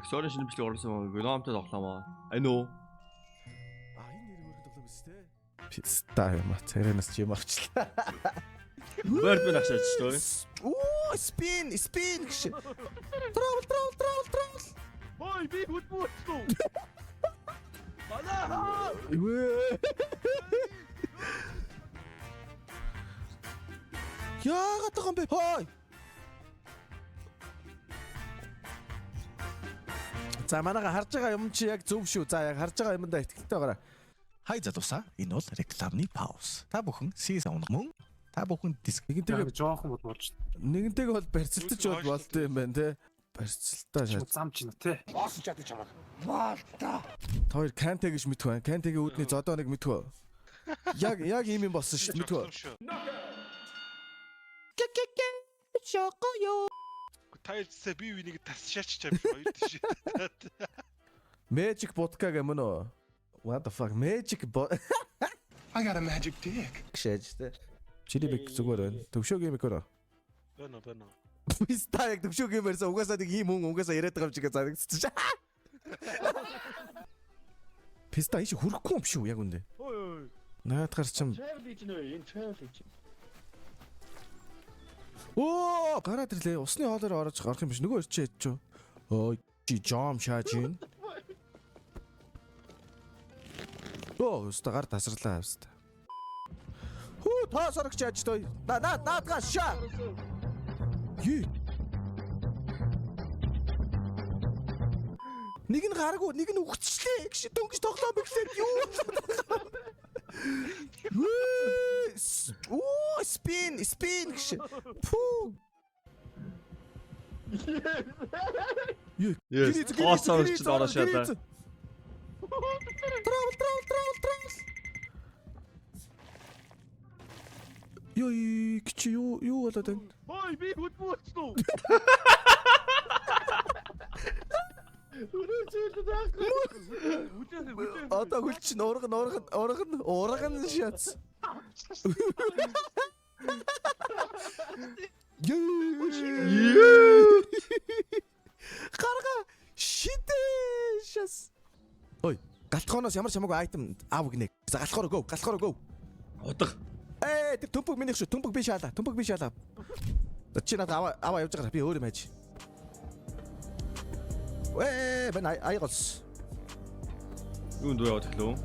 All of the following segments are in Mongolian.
Victoria шинэ бичлэг оруулсан Venom-тай тоглоом аа. I know. А энэ нэр өөрөг тоглоом биз дээ. Писта юм а царайнаас ч юм авчлаа. Birdman агшаач төө. Оо, спин, спин гэж. Travel, travel, travel, travel. Ой, би хөдөлмөөрсөн. Балаа. Үе. Яагаад байгаа юм бэ? Хой. За манайга харж байгаа юм чи яг зөв шүү. За яг харж байгаа юмдаа итгэлтэй байгаарай. Хай залуусаа энэ бол рекламны пауз. Та бүхэн season мөн та бүхэн диск Нэгэнтэйгээ жоохон бод болж нэгэнтэйгээ бол барьцалтаж бол болд юм байна те. Барьцалтаа шаа. зам ч нэ те. Та хоёр Канте гэж мэдхүү байна. Кантегийн үүдний зодоо нэг мэдхүү. Яг яг ийм юм болсон шүү дээ мэдхүү. Та хэлсэн би үнийг тасшаач чам хоёр тийш. Magic vodka гэмэн үү? What the fuck? Magic I got a magic dick. гэж те. Чилибек зүгээр байна. Төвшөө геймик өрөө. Бэно бэно. Писта яг төвшөө геймерсээ угаасаа нэг ийм хүн угаасаа яриад байгаа юм шиг зарагдчихсан. Писта ийш хүрэхгүй юм шүү яг үндэ. Ой ой. Наадгаар чам Travel хийж нэ, энэ travel хийж. Оо, гараад ирлээ. Усны хоолоор орож гарах юм биш. Нөгөө ирчээ ядч. Ой, чи жом шааж ийн. Оо, өстө гар тасарлаа авста. Хүү, тоо сорогч яаж той. На на наадгаа шаа. Юу? Нэг нь гаргүй, нэг нь үхчихлээ. Гэж дөнгөж тоглоом эхлээд юу болоод байгаа юм бэ? Үу, Оо, спин, спин гэж. Пүү. Юу? Yes. Тоо сорогч ороо шаалаа. Travel, travel, travel, travel. Йой, кичи юу юу болоод байна? Ой, би хөдөлмөөрсөн. Хүлээ хүлээ. Одоо хөл чинь урган урган урган урган шатс. Йой. Гарга шидэ шас. Ой, галтгооноос ямар ч хамаагүй айтем аав гинэ. За галтгоороо go, галтгоороо go. Удаг. Ээ, тэр төмпөг минийх шүү. Төмпөг би шаалаа. Төмпөг би шаалаа. За, чи надад аваа аваа явж байгаа. Би өөр юм хайж. Вэ, бэн аяголс. Юунд дуу яваад эхлэв?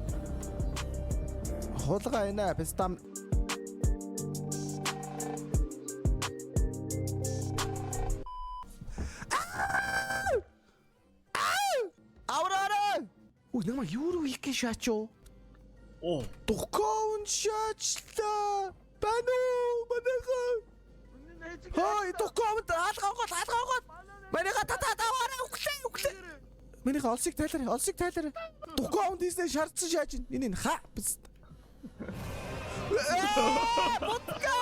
Хулгай энэ пистам. Авраарай! Үу, намайг юу руу хийх гэж шаач юу? Оо. Дукаун шаачлаа. Байна уу? Манайха. Хой, дукаун алга аваад алга аваад. Манайха та та таваарай өглөө өглөө. Манайха олсыг тайлаарай, олсыг тайлаарай. Дукаун дийснээ шаардсан шааж ин. Энэ энэ ха. Биз. Ээ, Будка!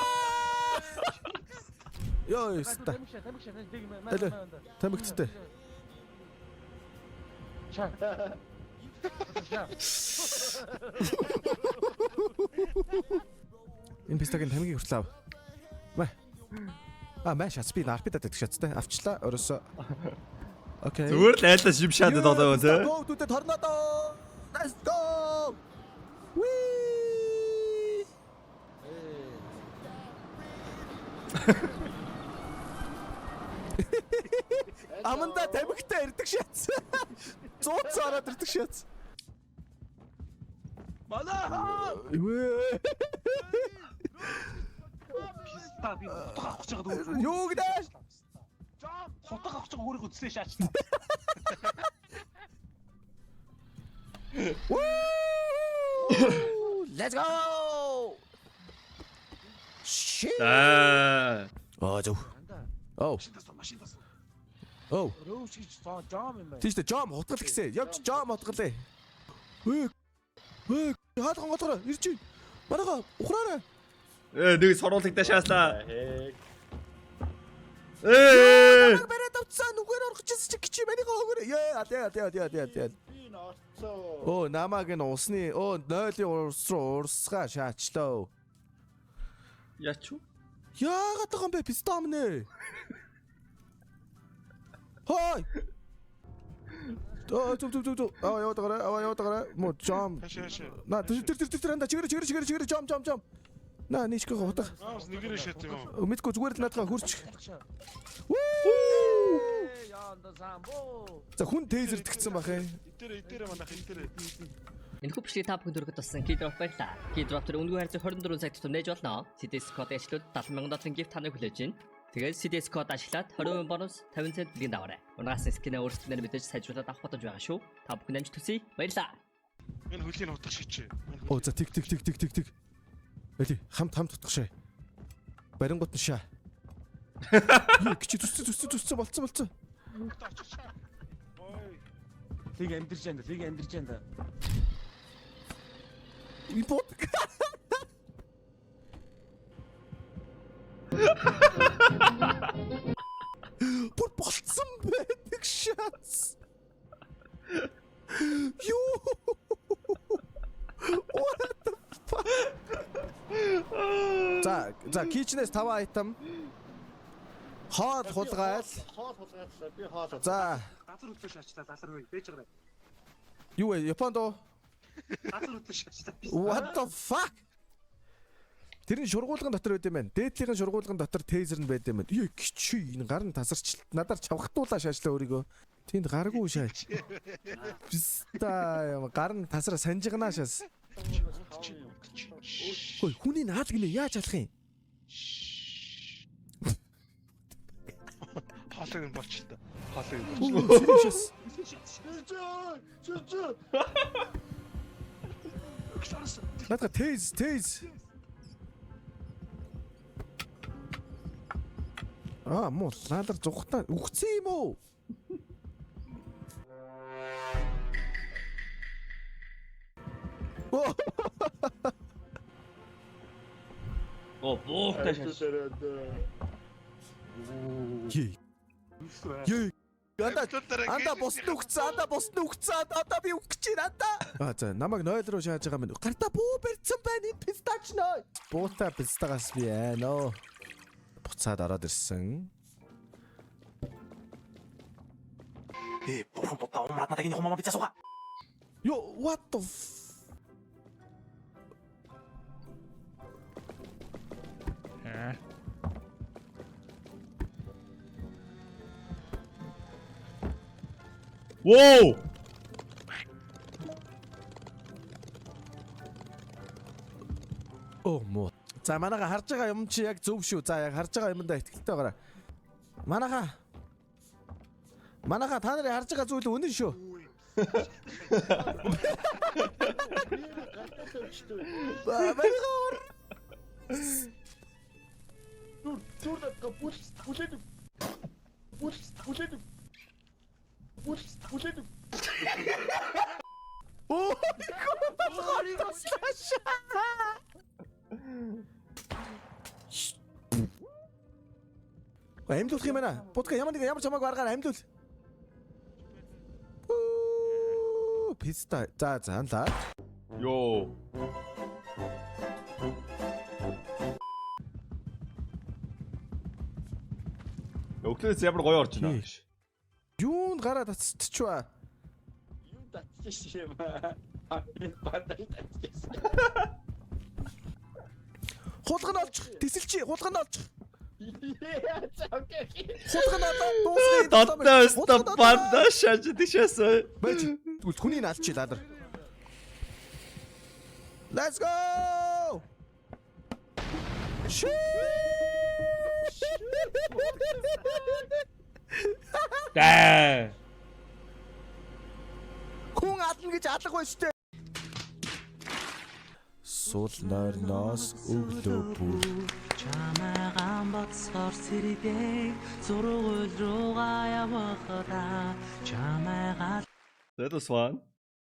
Йоо, ста. Тамхи тамхи нэг Алё. Тамхиттэй. Чаа. Энэ пистагийн тамхиг хүртэл ав. Мэ. А мэ шац би нарпидад идэх шацтай. Авчлаа өрөөсөө. Окей. Зүгээр л айлаа шим шаад тоглоом тий. Go to the tornado. Let's go. Wee. Аманда тамхитай ирдэг шац. 100 ороод ирдэг шац. Балаа. Үе. Писта би хутга авах гэж байгаа дүү. Юу гэдэг? Хутга авах гэж байгаа өөрийгөө зүсээ шаачлаа. Woo! Let's go. Shit. Аа. Аа зөв. Оо. Машин тас. Оо. Рөөш гэж жом юм байна. Тийш дээ жом хутгал гэсэн. Явж жом хутгалээ. Ээ. Ээ, хаалган голгороо ирж байна. Манайха ухраарай. Ээ нэг суруулагтай шааслаа. Ээ. Намайг бариад авцсан нүгээр орох гэсэн чи кичи манайха өгөр. Ээ, аль аль аль аль аль аль. Би н орцоо. Оо, намайг энэ усны оо нойлын урс руу урсгаа шаачлаа. Яач юу? Яагаад байгаа юм бэ? Пистам нэ. Хой. Оо зүг зүг зүг зүг. Аа яваад гараа. Аа яваад гараа. Мо жам. На тэр тэр тэр анда чигэр чигэр чигэр чигэр жам жам жам. На нийшгээ хутга. Аа нэгэрээ шат юм уу? Мэдгүй зүгээр л наадгаа хурч. За хүн тейзер тэгсэн бах юм. Идэрэ идэрэ манайх идэрэ. Энэхүү бичлэгийг та бүхэнд өргөд болсон Keydrop баярлалаа. Keydrop дээр үнэгүй хайрцаг 24 цаг тутам нээж болно. CDS код ашиглаад 70,000 долларын gift таныг хүлээж байна. Тэгээд CDS код ашиглаад 20% бонус 50 цент бэлгийн даваарай. Унгаас скинээ өөрсдөө мэдээж сайжруулад авах боломж байгаа шүү. Та бүхэн амжилт хүсье. Баярлалаа. Энэ хөлийн утга шичээ. Оо за тэг тэг тэг тэг тэг тэг. Эли хамт хамт утгашаа. Барингууд нь шаа. Юу кичи зүсцэн зүсцэн зүсцэн болцсон болцсон. Лиг амьдэрч байна. Лиг амьдэрч байна. Би бод. Бүр болцсон байдаг шанс. Юу? What the fuck? За, за kitchen-ээс 5 item. Хоол хулгайл. Хоол хулгайлаа. Би хоол. За, Газар хөдлөө шаачлаа залар үе. Бэж гараа. юу вэ? Японд уу? Газар хөдлөө шаачлаа. What the fuck? Тэр нь шургуулган дотор байд юм байна. Дээдлийнхэн шургуулган дотор тейзер нь байд юм байна. Ее кичи энэ гар нь тасарч надаар чавхтуулаа шаашлаа өөрийгөө. Тэнд гаргүй шаач. Писта юм гар нь тасраа санжигнаа шаас. Хөөе хүний наал гинэ яаж алах юм? Хоолыг нь болчлоо. Хоолыг нь болчлоо. Шээс. Надаа тейз тейз. Аа муу лалар зугтаа үхсэн юм уу? Оо буухтай шаш. Йей. Йей. Анда анда бусд нь үхсэн, анда бусд нь үхсэн, анда би үхэж байна, анда. Аа за намайг 0 руу шааж байгаа юм. Гартаа буу барьсан байна энэ пистач нөө. Буутай пистагаас би аа нөө. Буцаад ороод ирсэн. Э бурхан будаа умраад надад энэ хумаа бицаа сууга. Йо, what the f... Воу! Оо муу. За манайха харж байгаа юм чи яг зөв шүү. За яг харж байгаа юмдаа итгэлтэй байгаарай. Манайха. Манайха та нарын харж байгаа зүйл үнэн шүү. Баягаар. Дүр дүр датга бүл бүлээд бүл бүлээд бүл бүлээд Оо. Амьлуулах юм байна. Будка ямар нэг ямар ч хамаагүй аргаар амьлуул. Писта. За за анлаа. Йоо. Өглөөс ямар гоё орж байна. Юунд гараа татчихваа. Юм татчихсан юм аа. Энэ бандаж татчихсан. Хулган олчих. Тэсэлчи хулган олчих. Яа, за окей. Хулган олоо дуусгая. Дотоо өстө банда шаж тийшээсээ. Байж. Тэгвэл хүний наалчи ладар. Let's go! Шүү! Дээ. Хүн ална гэж алга байна штэ. Сул нойрноос өглөө бүр Чамайгаан бодсоор сэргээ зургуул руугаа явахдаа чамайгаа That was fun.